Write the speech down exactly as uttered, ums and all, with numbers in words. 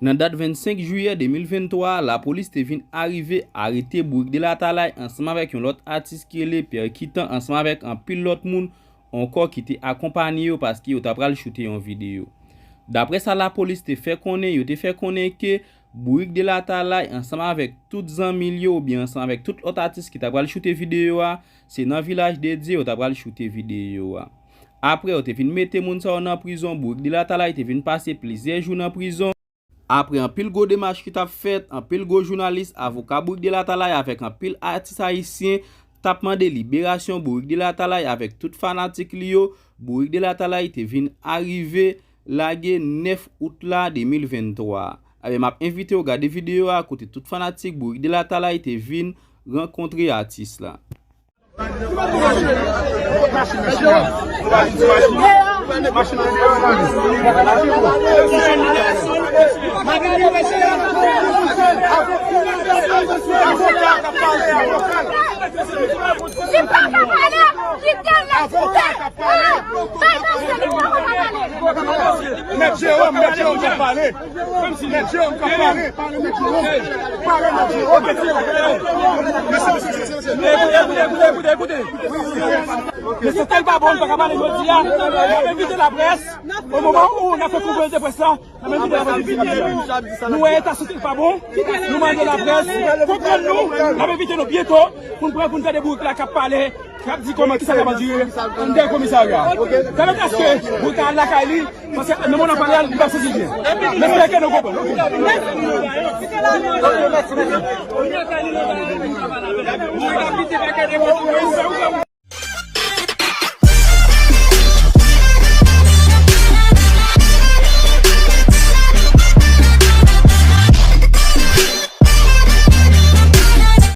Nan dat vennsenk jiyè de mil venntwa a, lapolis te vin arive arete Bourik de Latalay ansanm avèk yon lòt atis ki rele Pè Kitan ansanm avèk anpil lòt moun ankò ki te akonpanye yo paske yo ta pral choute yon videyo. Daprè sa lapolis te fè konnen, yo te fè konnen ke Bourik de Latalay ansanm avèk tout zanmi l yo oubyen ansanm avèk tout lòt atis ki ta pral choute videyo a, se nan Vilaj de Dye yo ta pral choute videyo a. Apre yo te vin mete moun sa yo nan prizon, Bourik de Latalay te vin pase plizyè jou nan prizon. Apre anpil gwo demach ki t ap fèt, anpil gwo jounalis, avoka Bourik de Latalay avèk anpil atis ayisyen t ap mande liberasyon Bourik de Latalay avèk tout fanatik li yo, Bourik de Latalay te vin arive lage nèf out la de mil venntwa. Ebyen, m ap envite w gade videyo a kote tout fanatik Bourik de Latalay te vin rankontre atis la. Li pa ka pale, kite l la. Bay pase li, li pa ka pale. Mèt Jewòm, Mèt Jewòm ka pale. Mèt Jewòm ka pale. Pale, Mèt Jewòm. Pale, Mèt Jewòm. Mesye, mesye, mesye, mesye, mesye. Mesye, mesye, mesye. Mesye, tèl pa bon, li pa ka pale jodi a. N ap envite laprès, o moman ou n ap fè konferans de près la, n ap envite laprès vin. Nou wè eta sante l pa bon, nou mande laprès konprann nou, n ap envite nou byento pou n pran pou n tande Bourik la k ap pale, k ap di kòman kisa k ap dire anndan komisarya. Pèmèt aske Bourik al lakay li, paske nan moman n ap pale a, li p ap santi l byen. M espere ke nou konprann. Oke.